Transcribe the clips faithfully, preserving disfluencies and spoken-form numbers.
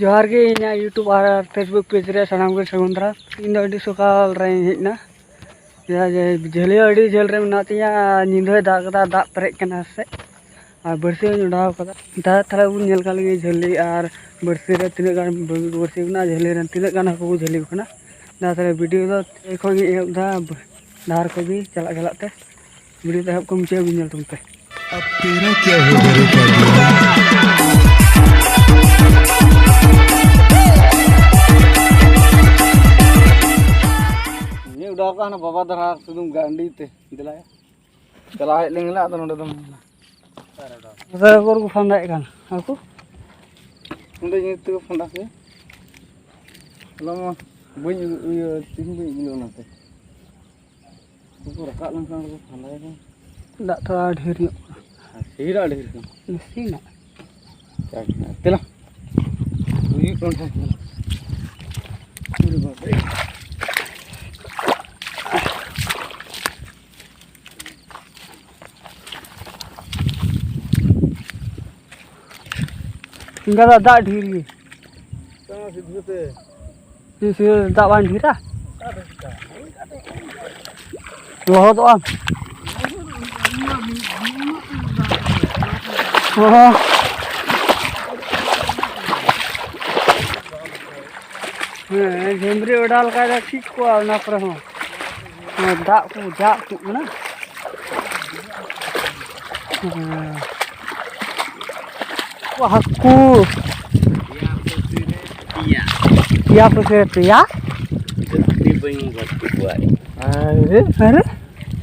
ᱡᱚᱦᱟᱨ ᱜᱮ ᱤᱧᱟᱹᱜ YouTube ᱟᱨ Facebook page ᱨᱮ ᱥᱟᱱᱟᱢ ᱠᱚ ᱥᱟᱹᱜᱩᱱ ᱫᱟᱨᱟᱢ᱾ ᱤᱧ ᱫᱚ ᱟᱹᱰᱤ ᱥᱚᱠᱟᱞ ᱨᱮᱧ ᱦᱮᱡ ᱮᱱᱟ᱾ ᱪᱮᱫᱟᱜ ᱡᱮ ᱡᱷᱟᱹᱞᱤ ᱦᱚᱸ ᱟᱹᱰᱤ ᱡᱷᱟᱹᱞ ᱨᱮ ᱢᱮᱱᱟᱜ ᱛᱤᱧᱟᱹ, ᱟᱨ ᱧᱤᱫᱟᱹ ᱦᱚᱸᱭ ᱫᱟᱜ ᱠᱟᱫᱟ, ᱫᱟᱜ ᱯᱮᱨᱮᱡ ᱠᱟᱱᱟ ᱥᱮ, ᱟᱨ ᱵᱟᱹᱲᱥᱤ ᱦᱚᱸᱧ ᱚᱰᱟᱣ ᱠᱟᱫᱟ᱾ ᱫᱟ ᱛᱟᱦᱞᱮ ᱵᱚᱱ ᱧᱮᱞ ᱠᱟᱜ ᱞᱮᱜᱮ ᱡᱷᱟᱹᱞᱤ ᱟᱨ ᱵᱟᱹᱲᱥᱤ ᱨᱮ ᱛᱤᱱᱟᱹᱜ ᱜᱟᱱ ᱵᱟᱹᱲᱥᱤ ᱠᱟᱱᱟ, ᱡᱷᱟᱹᱞᱤ ᱨᱮ ᱛᱤᱱᱟᱹᱜ ᱜᱟᱱ ᱦᱟᱹᱠᱩ ᱠᱚ ᱡᱷᱟᱹᱞᱤ ᱠᱟᱱᱟ᱾ ᱫᱟ ᱛᱟᱦᱞᱮ video ᱫᱚ ᱮᱠᱷᱚᱱ ᱜᱮ ᱮᱦᱚᱵ ᱫᱟ, ᱰᱟᱦᱟᱨ ᱠᱷᱚᱡ ᱜᱮ ᱪᱟᱞᱟᱜ ᱪᱟᱞᱟᱜ ᱛᱮ video ᱫᱚ ᱮᱦᱚᱵ ᱠᱷᱚᱱ ᱢᱩᱪᱟᱹᱫ ᱦᱟᱹᱵᱤᱡ ᱧᱮᱞ ᱛᱟᱵᱚᱱ ᱯᱮ᱾ अब तेरा क्या होगा रे पागल? ᱱᱤᱭᱟᱹ ᱚᱰᱟᱣ ᱠᱟᱜ ᱦᱟᱱᱟ ᱵᱟᱵᱟ ᱫᱷᱟᱨᱟ ᱥᱩᱫᱩᱢ ᱜᱟᱱᱰᱤ ᱛᱮ ᱫᱮᱞᱟᱭᱟ᱾ ᱪᱟᱞᱟᱣ ᱦᱮᱡ ᱞᱮᱱ ᱜᱮᱞᱮ, ᱟᱫᱚ ᱱᱚᱰᱮ ᱫᱚᱢ ᱧᱮᱞᱟ᱾ ᱚᱠᱟ ᱨᱮ ᱠᱚ ᱯᱷᱟᱸᱫᱟᱭᱮᱫ ᱠᱟᱱ ᱦᱟᱹᱠᱩ? ᱚᱸᱰᱮ ᱧᱮᱞ ᱛᱮᱠᱚ ᱯᱷᱟᱸᱫᱟ ᱠᱚ᱾ ᱦᱚᱞᱟ ᱢᱟ ᱵᱟᱹᱧ ᱤᱭᱟᱹ, ᱛᱤᱦᱤᱧ ᱵᱟᱹᱧ ᱤᱫᱤ ᱞᱮᱫᱟ ᱚᱱᱟᱛᱮ᱾ ᱩᱱᱠᱩ ᱨᱟᱠᱟᱵ ᱞᱮᱱᱠᱷᱟᱱ ᱠᱚ ᱯᱷᱟᱸᱫᱟᱭᱟ ᱠᱚ᱾ ᱫᱟᱜ ᱛᱷᱚᱲᱟ ᱰᱷᱮᱨ ᱧᱚᱜ ᱠᱟᱱᱟ᱾ ᱟᱨ ᱥᱮᱭ ᱫᱟᱜ ᱰᱷᱮᱨ ᱠᱟᱱᱟ᱾ ᱱᱟᱥᱮᱱᱟᱜ᱾ ᱫᱮᱞᱟ᱾ ᱦᱩᱭᱩᱜ ᱠᱟᱱ ᱠᱷᱟᱱ᱾ ᱟᱨᱮ ᱵᱟᱯ ᱨᱮ᱾ ᱤᱧ ᱫᱟᱫᱟ, ᱫᱟᱜ ᱰᱷᱮᱨ ᱜᱮ᱾ ᱥᱤᱫᱷᱟᱹ ᱛᱮ᱾ ᱥᱤᱫᱷᱟᱹ ᱫᱟᱜ ᱵᱟᱝ ᱰᱷᱮᱨᱟ? ᱞᱚᱦᱚᱫᱚᱜᱼᱟ᱾ ᱚ᱾ ᱦᱮᱸ, ᱡᱷᱟᱹᱢᱵᱽᱨᱤ ᱚᱰᱟᱣ ᱞᱮᱠᱷᱟᱡ ᱫᱚ ᱴᱷᱤᱠ ᱠᱚᱜᱼᱟ ᱚᱱᱟ ᱠᱚᱨᱮ ᱦᱚᱸ᱾ ᱦᱮᱸ, ᱫᱟᱜ ᱠᱚ ᱡᱟ ᱟᱹᱛᱩᱜ ᱠᱟᱱᱟ᱾ ᱦᱮᱸ᱾ ᱦᱟᱹᱠᱩ᱾ ᱯᱮᱭᱟ ᱯᱩᱠᱷᱨᱤ ᱨᱮ ᱯᱮᱭᱟ᱾ ᱯᱮᱭᱟ ᱯᱩᱠᱷᱨᱤ ᱨᱮ ᱯᱮᱭᱟ? ᱡᱟᱹᱥᱛᱤ ᱵᱟᱹᱧ ᱵᱟᱹᱲᱛᱤ ᱠᱚᱣᱟ᱾ ᱟᱨᱮ, ᱟᱨᱮ?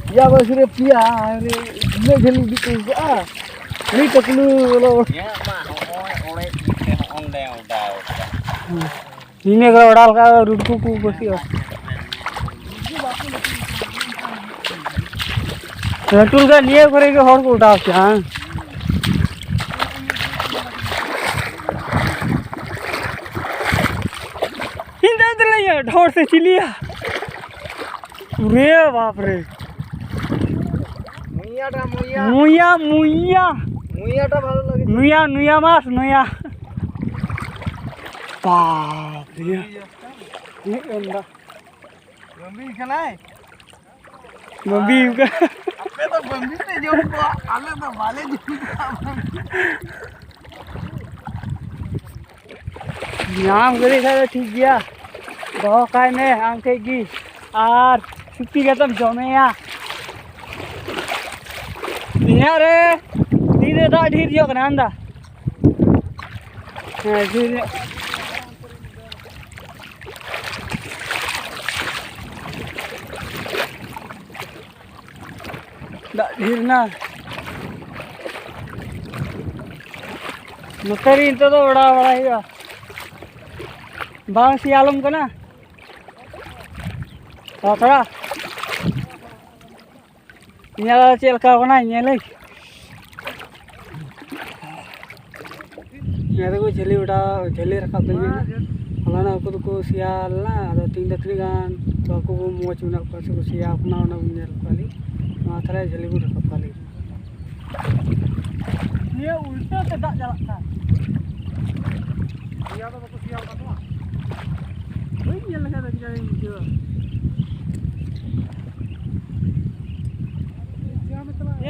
ᱯᱮᱭᱟ ᱯᱩᱠᱷᱨᱤ ᱨᱮ ᱯᱮᱭᱟ, ᱟᱨᱮ, ᱩᱱᱟᱹᱜ ᱡᱷᱟᱹᱞ ᱤᱫᱤ ᱠᱚ ᱦᱩᱭᱩᱜᱼᱟ? ᱩᱱᱤ ᱴᱟᱠᱞᱩ ᱵᱚᱞᱚ᱾ ᱤᱧᱟᱹᱜ ᱢᱟ ᱦᱚᱸᱜᱼᱚᱭ ᱚᱲᱮᱡ ᱢᱤᱫᱴᱮᱱ ᱦᱚᱸᱜᱼᱚ ᱱᱚᱸᱰᱮ ᱚᱰᱟᱣ ᱠᱟᱫᱟ᱾ ᱦᱮᱸ᱾ ᱱᱤᱭᱟᱹ ᱠᱚᱨᱮ ᱚᱰᱟᱣ ᱞᱮᱠᱷᱟᱡ ᱨᱩᱰᱜᱩ ᱠᱚ ᱯᱟᱹᱥᱤᱜᱼᱟ᱾ ᱞᱟᱹᱴᱩ ᱞᱮᱠᱟ ᱱᱤᱭᱟᱹ ᱠᱚᱨᱮ ᱜᱮ ᱦᱚᱲ ᱠᱚ ᱚᱰᱟᱣ ᱠᱮᱜᱼᱟ, ᱦᱟᱝ? ᱤᱧ ᱫᱚ ᱛᱟᱞᱟᱝ ᱰᱷᱚᱲ ᱥᱮ ᱪᱤᱞᱤᱭᱟ? ᱨᱮ ᱵᱟᱯ ᱨᱮ᱾ মুইয়াটা মুইয়া। মুইয়া, মুইয়া। মুইয়াটা ভালো লাগে। নুয়া, নুয়া মাছ, নুয়া। ᱵᱟᱯ ᱨᱮ᱾ ᱪᱮᱫ ᱮᱢ ᱫᱟ? ᱵᱟᱹᱢᱵᱤ ᱠᱟᱱᱟᱭ᱾ ᱵᱟᱹᱢᱵᱤ ᱠᱟᱱᱟ᱾ ᱟᱯᱮ ᱫᱚ ᱵᱟᱹᱢᱵᱤ ᱯᱮ ᱡᱚᱢ ᱠᱚᱣᱟ, ᱟᱞᱮ ᱫᱚ ᱵᱟᱞᱮ ᱡᱚᱢ ᱠᱚᱣᱟ ᱵᱟᱹᱢᱵᱤ᱾ ᱧᱟᱢ ᱠᱮᱫᱮ ᱠᱷᱟᱡ ᱫᱚ ᱴᱷᱤᱠ ᱜᱮᱭᱟ, ᱫᱚᱦᱚ ᱠᱟᱭ ᱢᱮ ᱟᱢ ᱴᱷᱮᱡ ᱜᱮ᱾ ᱟᱨ ᱥᱩᱯᱤ ᱠᱟᱛᱮᱢ ᱡᱚᱢᱮᱭᱟ᱾ ᱤᱧᱟᱹᱜ ᱨᱮ ᱛᱤ ᱨᱮ ᱫᱟᱜ ᱰᱷᱮᱨ ᱧᱚᱜ ᱠᱟᱱᱟ, ᱟᱢ ᱫᱟ? ᱦᱮᱸ, ᱰᱷᱮᱨ ᱧᱚᱜ᱾ ᱫᱟᱜ ᱰᱷᱮᱨ ᱮᱱᱟ᱾ ᱱᱚᱛᱮ ᱨᱮ ᱱᱤᱛᱚᱜ ᱫᱚ ᱚᱲᱟᱜ ᱵᱟᱲᱟᱭ ᱦᱩᱭᱩᱜᱼᱟ᱾ ᱵᱟᱝ ᱥᱮᱭᱟᱞᱚᱢ ᱠᱟᱱᱟ᱾ ᱛᱷᱚᱲᱟ ᱛᱷᱚᱲᱟ᱾ ᱤᱧᱟᱹᱜ ᱫᱚ ᱪᱮᱫ ᱞᱮᱠᱟ ᱠᱟᱱᱟ ᱧᱮᱞᱟᱹᱧ᱾ ᱱᱤᱭᱟᱹ ᱫᱚᱠᱚ ᱡᱷᱟᱹᱞᱤ ᱚᱰᱟᱣ, ᱡᱷᱟᱹᱞᱤ ᱨᱟᱠᱟᱵ ᱫᱚ ᱤᱧ ᱢᱮᱱᱟ᱾ ᱦᱚᱞᱟᱱᱚᱜ ᱦᱟᱹᱠᱩ ᱫᱚᱠᱚ ᱥᱮᱭᱟ ᱞᱮᱱᱟ, ᱟᱫᱚ ᱛᱮᱦᱮᱧ ᱫᱚ ᱛᱤᱱᱟᱹᱜ ᱜᱟᱱ ᱪᱚ ᱦᱟᱹᱠᱩ ᱠᱚ ᱢᱚᱡᱽ ᱢᱮᱱᱟᱜ ᱠᱚᱣᱟ ᱥᱮ ᱠᱚ ᱥᱮᱭᱟ ᱠᱟᱱᱟ, ᱚᱱᱟ ᱵᱚᱱ ᱧᱮᱞ ᱠᱚᱣᱟ ᱞᱤᱧ᱾ ᱱᱚᱣᱟ ᱛᱷᱟᱨᱟ ᱡᱷᱟᱹᱞᱤ ᱵᱚᱱ ᱨᱟᱠᱟᱵ ᱠᱚᱣᱟ ᱞᱤᱧ᱾ ᱱᱤᱭᱟᱹ ᱩᱞᱴᱟᱹ ᱛᱮ ᱫᱟᱜ ᱪᱟᱞᱟᱜ ᱠᱟᱱ᱾ ᱥᱮᱭᱟ ᱫᱚ ᱵᱟᱠᱚ ᱥᱮᱭᱟ ᱟᱠᱟᱫ ᱠᱚᱣᱟ᱾ ᱵᱟᱹᱧ ᱧᱮᱞ ᱞᱮᱠᱷᱟᱱ ᱫᱚ ᱪᱤᱠᱟᱹᱧ ᱵᱩᱡᱷᱟᱹᱣᱟ?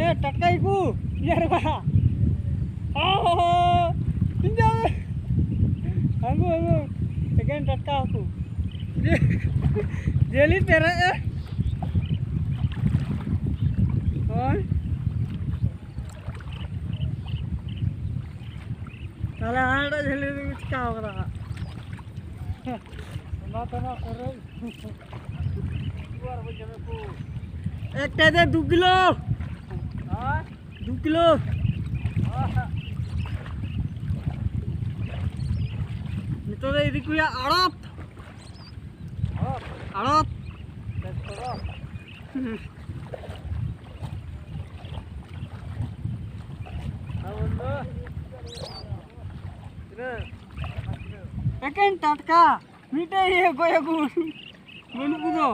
ᱮ, ᱴᱟᱴᱠᱟ ᱜᱮᱠᱚ ᱧᱮᱞ ᱢᱟ᱾ ᱚ, ᱤᱧ ᱫᱚ ᱦᱟᱹᱠᱩ, ᱦᱟᱹᱠᱩ, ᱮᱠᱮᱱ ᱴᱟᱴᱠᱟ ᱦᱟᱹᱠᱩ᱾ ᱡᱮ-, ᱡᱮᱞᱤ ᱯᱮᱨᱮᱡ ᱮ᱾ ᱦᱳᱭ᱾ ᱛᱟᱦᱞᱮ ᱦᱟᱱᱟᱴᱟᱜ ᱡᱷᱟᱹᱞᱤ ᱨᱮᱜᱮ ᱪᱤᱠᱟᱹᱣ ᱠᱟᱫᱟ ᱦᱟᱸᱜ᱾ ᱚᱱᱟ ᱛᱮᱢᱟ ᱯᱮᱨᱮᱡ᱾ ᱮᱠᱴᱟ ᱫᱮ ᱫᱩ ᱠᱤᱞᱳ᱾ ᱦᱮᱸ? ᱫᱩ ᱠᱤᱞᱳ᱾ ᱦᱮᱸ᱾ ᱱᱤᱛᱚᱜ ᱫᱚ ᱤᱫᱤ ᱠᱚ ᱦᱩᱭᱩᱜᱼᱟ ᱟᱲᱚᱛ᱾ ᱦᱮᱸ᱾ ᱟᱲᱚᱛ᱾ ᱦᱮᱸ᱾ ᱮᱠᱮᱱ ᱴᱟᱴᱠᱟ᱾ ᱢᱤᱫᱴᱮᱡ ᱤᱭᱟᱹ ᱜᱚᱡ ᱟᱹᱜᱩ ᱵᱟᱹᱱᱩᱜ ᱠᱚᱫᱚ᱾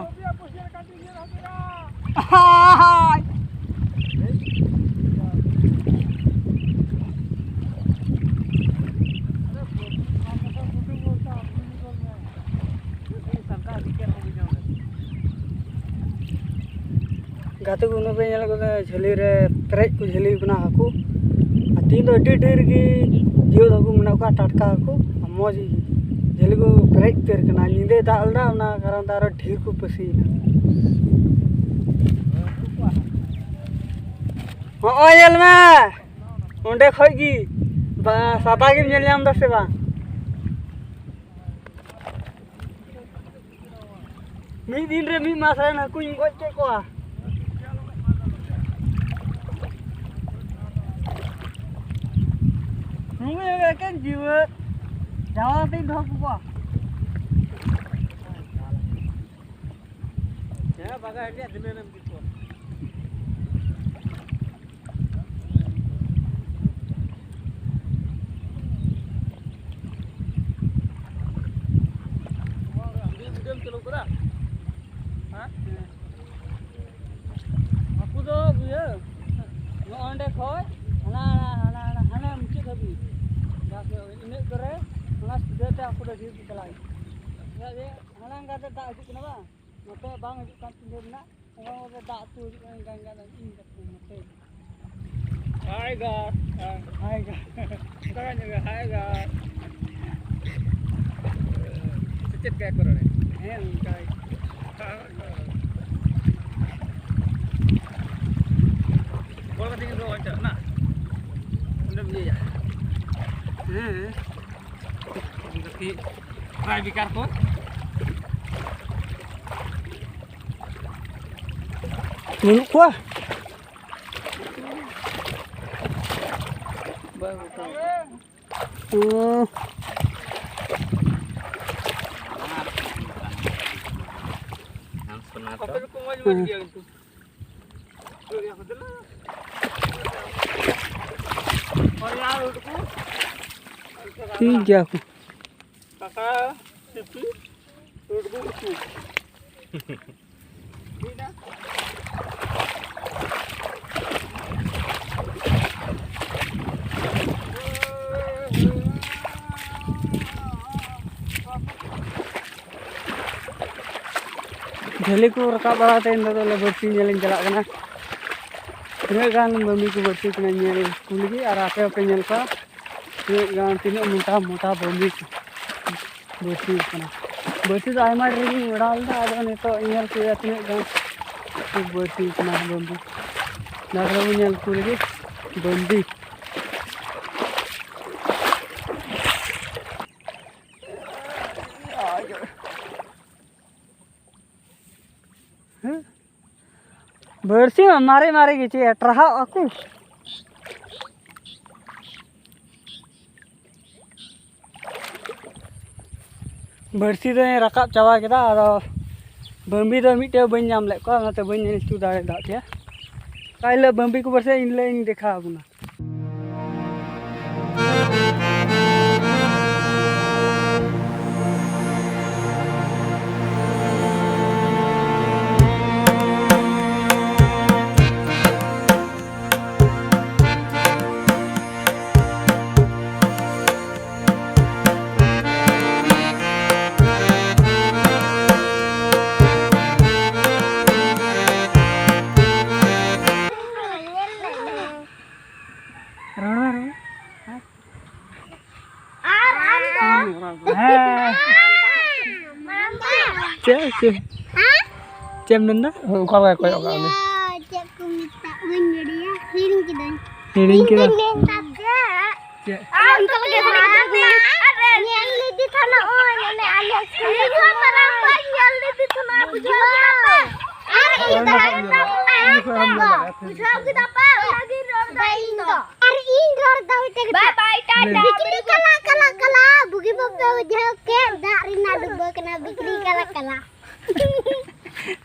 ᱦᱟᱭ᱾ ᱜᱟᱛᱮ ᱠᱚ, ᱩᱱᱟᱹᱜ ᱯᱮ ᱧᱮᱞ ᱠᱟᱫᱟ, ᱡᱷᱟᱹᱞᱤ ᱨᱮ ᱯᱮᱨᱮᱡ ᱠᱚ ᱡᱷᱟᱹᱞᱤ ᱠᱟᱱᱟ ᱦᱟᱹᱠᱩ᱾ ᱟᱨ ᱛᱮᱦᱤᱧ ᱫᱚ ᱟᱹᱰᱤ ᱰᱷᱮᱨ ᱜᱮ ᱡᱤᱭᱟᱹᱲ ᱦᱟᱹᱠᱩ ᱢᱮᱱᱟᱜ ᱠᱚᱣᱟ, ᱴᱟᱴᱠᱟ ᱦᱟᱹᱠᱩ, ᱟᱨ ᱢᱚᱡᱽ ᱡᱷᱟᱹᱞᱤ ᱠᱚ ᱯᱮᱨᱮᱡ ᱩᱛᱟᱹᱨ ᱠᱟᱱᱟ᱾ ᱧᱤᱫᱟᱹᱭ ᱫᱟᱜ ᱞᱮᱫᱟ, ᱚᱱᱟ ᱠᱟᱨᱚᱱ ᱛᱮ ᱟᱨᱚ ᱰᱷᱮᱨ ᱠᱚ ᱯᱟᱹᱥᱤᱭᱮᱱᱟ᱾ ᱦᱚᱸᱜᱼᱚᱭ ᱧᱮᱞ ᱢᱮ, ᱚᱸᱰᱮ ᱠᱷᱚᱡ ᱜᱮ ᱵᱟ-, ᱥᱟᱫᱟ ᱜᱮᱢ ᱧᱮᱞ ᱧᱟᱢ ᱫᱟ ᱥᱮ ᱵᱟᱝ? ᱢᱤᱫ ᱫᱤᱱ ᱨᱮ ᱢᱤᱫ ᱢᱟᱥ ᱨᱮᱱ ᱦᱟᱹᱠᱩᱧ ᱜᱚᱡ ᱠᱮᱫ ᱠᱚᱣᱟ᱾ ᱱᱩᱭ ᱮᱠᱮᱱ ᱡᱤᱣᱮᱫ ᱡᱟᱣᱟ ᱛᱤᱧ ᱫᱚᱦᱚ ᱠᱚᱣᱟ᱾ ᱦᱮᱸ, ᱵᱟᱜᱟ ᱦᱤᱞᱤᱭᱟ ᱫᱷᱤᱱᱟᱹᱱ ᱮᱢ ᱤᱫᱤ ᱠᱚᱣᱟ᱾ ᱵᱷᱤᱰᱤᱭᱳᱢ ᱪᱟᱹᱞᱩ ᱠᱟᱫᱟ? ᱦᱮᱸ? ᱦᱟᱹᱠᱩ ᱫᱚ ᱤᱭᱟᱹ, ᱱᱚᱜᱼᱚ ᱱᱚᱸᱰᱮ ᱠᱷᱚᱡ ᱦᱟᱱᱟ, ᱦᱟᱱᱟ, ᱦᱟᱱᱟ, ᱦᱟᱱᱟ ᱢᱩᱪᱟᱹᱫ ᱫᱷᱟᱹᱵᱤᱡ᱾ ᱡᱟᱦᱟᱸ ᱥᱮᱫ ᱤᱱᱟᱹᱜ ᱠᱚᱨᱮ ᱚᱱᱟ ᱥᱤᱫᱷᱟᱹ ᱛᱮ ᱦᱟᱹᱠᱩ ᱫᱚ ᱰᱷᱮᱨ ᱠᱚ ᱪᱟᱞᱟᱜ ᱜᱮᱭᱟ᱾ ᱪᱮᱫᱟᱜ ᱡᱮ ᱦᱟᱱᱟ ᱚᱱᱠᱟᱛᱮ ᱫᱟᱜ ᱦᱤᱡᱩᱜ ᱠᱟᱱᱟ ᱵᱟᱝ, ᱱᱚᱛᱮ ᱵᱟᱝ ᱦᱤᱡᱩᱜ ᱠᱟᱱ ᱛᱤᱧ ᱨᱮᱱᱟᱜ, ᱚᱱᱟ ᱠᱚᱨᱮ ᱫᱟᱜ ᱟᱹᱛᱩ ᱦᱤᱡᱩᱜ ᱠᱟᱱᱟ, ᱜᱟᱱ ᱜᱟᱱ ᱤᱧ ᱠᱟᱛᱮ ᱱᱚᱛᱮ᱾ ᱦᱟᱭ ᱜᱟ, ᱦᱟᱭ᱾ ᱦᱟᱭ ᱜᱟ᱾ ᱚᱱᱠᱟ ᱜᱮ ᱧᱚᱜ ᱜᱮ, ᱦᱟᱭ ᱜᱟ᱾ ᱥᱮ ᱪᱮᱫ ᱠᱟ ᱠᱚ ᱨᱚᱲᱟ? ᱦᱮᱸ, ᱚᱱᱠᱟ ᱜᱮ᱾ ᱵᱚᱞ ᱜᱟᱛᱮ ᱠᱤᱱ ᱫᱚ ᱚᱱᱛᱮ ᱢᱮᱱᱟᱜᱼᱟ᱾ ᱚᱸᱰᱮᱢ ᱤᱭᱟᱹᱭᱟ᱾ ᱦᱮᱸ᱾ ᱜᱟᱛᱮ ᱵᱟᱭ ᱵᱮᱠᱟᱨ ᱠᱚ᱾ ᱵᱟᱹᱱᱩᱜ ᱠᱚᱣᱟ? ᱵᱟᱝ ᱜᱚᱴᱟ᱾ ᱚ᱾ ᱟᱯᱮ ᱫᱚᱠᱚ ᱢᱚᱡᱽ ᱢᱚᱡᱽ ᱜᱮᱭᱟ ᱠᱤᱱᱛᱩ᱾ ᱴᱷᱤᱠ ᱜᱮᱭᱟ ᱠᱚ᱾ ᱠᱟᱠᱟ, ᱥᱤᱯᱤ, ᱨᱩᱰᱜᱩ ᱩᱛᱩ᱾ ᱡᱷᱟᱹᱞᱤ ᱠᱚ ᱨᱟᱠᱟᱵ ᱵᱟᱲᱟ ᱠᱟᱛᱮ ᱤᱧ ᱫᱚ ᱛᱟᱦᱞᱮ ᱵᱟᱹᱲᱥᱤ ᱧᱮᱞᱤᱧ ᱪᱟᱞᱟᱜ ᱠᱟᱱᱟ᱾ ᱛᱤᱱᱟᱹᱜ ᱜᱟᱱ ᱵᱟᱹᱢᱵᱤ ᱠᱚ ᱵᱟᱹᱲᱥᱤ ᱠᱟᱱᱟ ᱧᱮᱞ ᱠᱚ ᱞᱟᱹᱜᱤᱫ, ᱟᱨ ᱟᱯᱮ ᱦᱚᱸᱯᱮ ᱧᱮᱞ ᱠᱚᱣᱟ ᱛᱤᱱᱟᱹᱜ ᱜᱟᱱ, ᱛᱤᱱᱟᱹᱜ ᱢᱚᱴᱟ ᱢᱚᱴᱟ ᱵᱟᱹᱢᱵᱤ ᱠᱚ ᱵᱟᱹᱲᱥᱤ ᱠᱟᱱᱟ᱾ ᱵᱟᱹᱲᱥᱤ ᱫᱚ ᱟᱭᱢᱟ ᱰᱷᱮᱨ ᱜᱤᱧ ᱚᱰᱟᱣ ᱞᱮᱫᱟ, ᱟᱫᱚ ᱱᱤᱛᱚᱜ ᱧᱮᱞ ᱠᱚ ᱦᱩᱭᱩᱜᱼᱟ ᱛᱤᱱᱟᱹᱜ ᱜᱟᱱ ᱠᱚ ᱵᱟᱹᱲᱥᱤ ᱠᱟᱱᱟ ᱵᱟᱹᱢᱵᱤ᱾ ᱚᱱᱟ ᱠᱚᱨᱮ ᱵᱚᱱ ᱧᱮᱞ ᱠᱚ ᱞᱟᱹᱜᱤᱫ ᱵᱟᱹᱢᱵᱤ᱾ ᱦᱮᱸ? ᱵᱟᱹᱲᱥᱤ ᱢᱟ ᱢᱟᱨᱮ ᱢᱟᱨᱮ ᱜᱮ, ᱪᱮᱫ ᱴᱨᱟᱦᱟᱜ ᱟᱠᱚ? ᱵᱟᱹᱲᱥᱤ ᱫᱚᱧ ᱨᱟᱠᱟᱵ ᱪᱟᱵᱟ ᱠᱮᱫᱟ, ᱟᱫᱚ ᱵᱟᱹᱢᱵᱤ ᱫᱚ ᱢᱤᱫᱴᱮᱡ ᱵᱟᱹᱧ ᱧᱟᱢ ᱞᱮᱫ ᱠᱚᱣᱟ, ᱚᱱᱟᱛᱮ ᱵᱟᱹᱧ ᱧᱮᱞ ᱦᱚᱪᱚ ᱫᱟᱲᱮᱭᱟᱫ ᱯᱮᱭᱟ᱾ ᱚᱠᱟ ᱦᱤᱞᱳᱜ ᱵᱟᱹᱢᱵᱤ ᱠᱚ ᱵᱟᱹᱲᱥᱤᱭᱟ, ᱤᱱ ᱦᱤᱞᱳᱜ ᱤᱧ ᱫᱮᱠᱷᱟᱣ ᱟᱵᱚᱱᱟ᱾ ᱨᱚᱲ ᱢᱮ, ᱨᱚᱲ ᱢᱮ᱾ ᱟᱨ ᱟᱢ ᱫᱚ? ᱦᱮᱸ᱾ ᱢᱟᱢᱟ᱾ ᱪᱮᱫ, ᱪᱮᱫ? ᱦᱮᱸ? ᱪᱮᱫ ᱮᱢ ᱢᱮᱱᱫᱟ? ᱚᱠᱟ ᱞᱮᱠᱟᱭ ᱠᱚᱭᱚᱜ ᱠᱟᱜ ᱢᱮ? ᱤᱭᱟᱹ, ᱪᱮᱫ ᱠᱚ ᱢᱮᱛᱟᱜ? ᱵᱟᱹᱧ ᱵᱟᱰᱟᱭᱟ᱾ ᱦᱤᱲᱤᱧ ᱠᱤᱫᱟᱹᱧ᱾ ᱦᱤᱲᱤᱧ ᱠᱮᱫᱟ? ᱤᱧ ᱫᱚᱧ ᱢᱮᱱᱫᱟ ᱪᱮᱫ? ᱪᱮᱫ? ᱟᱢ ᱫᱚ ᱞᱟᱹᱜᱤᱫ ᱦᱤᱲᱤᱧ ᱠᱤᱫᱟᱹᱧ᱾ ᱟᱨ ᱧᱮᱞ ᱞᱮᱫᱮ ᱛᱟᱦᱮᱱᱟ, ᱳᱭ, ᱚᱱᱮ ᱟᱞᱮ ᱥᱠᱩᱞ ᱨᱮ᱾ ᱤᱧ ᱦᱚᱸ ᱢᱟᱨᱟᱝ ᱠᱷᱚᱱ ᱧᱮᱞ ᱞᱮᱫᱮ ᱛᱟᱦᱮᱱᱟ, ᱵᱩᱡᱷᱟᱹᱣ ᱠᱮᱫᱟ ᱯᱮ? ᱟᱨ ᱤᱧ ᱫᱚ ᱵᱩᱡᱷᱟᱹᱣ ᱠᱮᱫᱟ ᱯᱮ? ᱚᱱᱟ ᱜᱤᱧ ᱨᱚᱲ ᱫᱟ ᱤᱧ ᱫᱚ᱾ ᱟᱨ ᱤᱧ ᱨᱚᱲ ᱫᱟ ᱢᱤᱫᱴᱮᱱ ᱠᱟᱛᱷᱟ᱾ ᱵᱟᱭ ᱵᱟᱭ, ᱴᱟᱴᱟ᱾ ᱵᱤᱠᱨᱤ ᱠᱟᱞᱟ, ᱠᱟᱞᱟ, ᱠᱟᱞᱟ, ᱵᱩᱜᱤ ᱵᱟᱯᱮ ᱵᱩᱡᱷᱟᱹᱣ ᱠᱮᱫ, ᱫᱟᱜ ᱨᱮᱱᱟᱜ ᱰᱩᱵᱟᱹ ᱠᱟᱱᱟ, ᱵᱤᱠᱨᱤ ᱠᱟᱞᱟ, ᱠᱟᱞᱟ᱾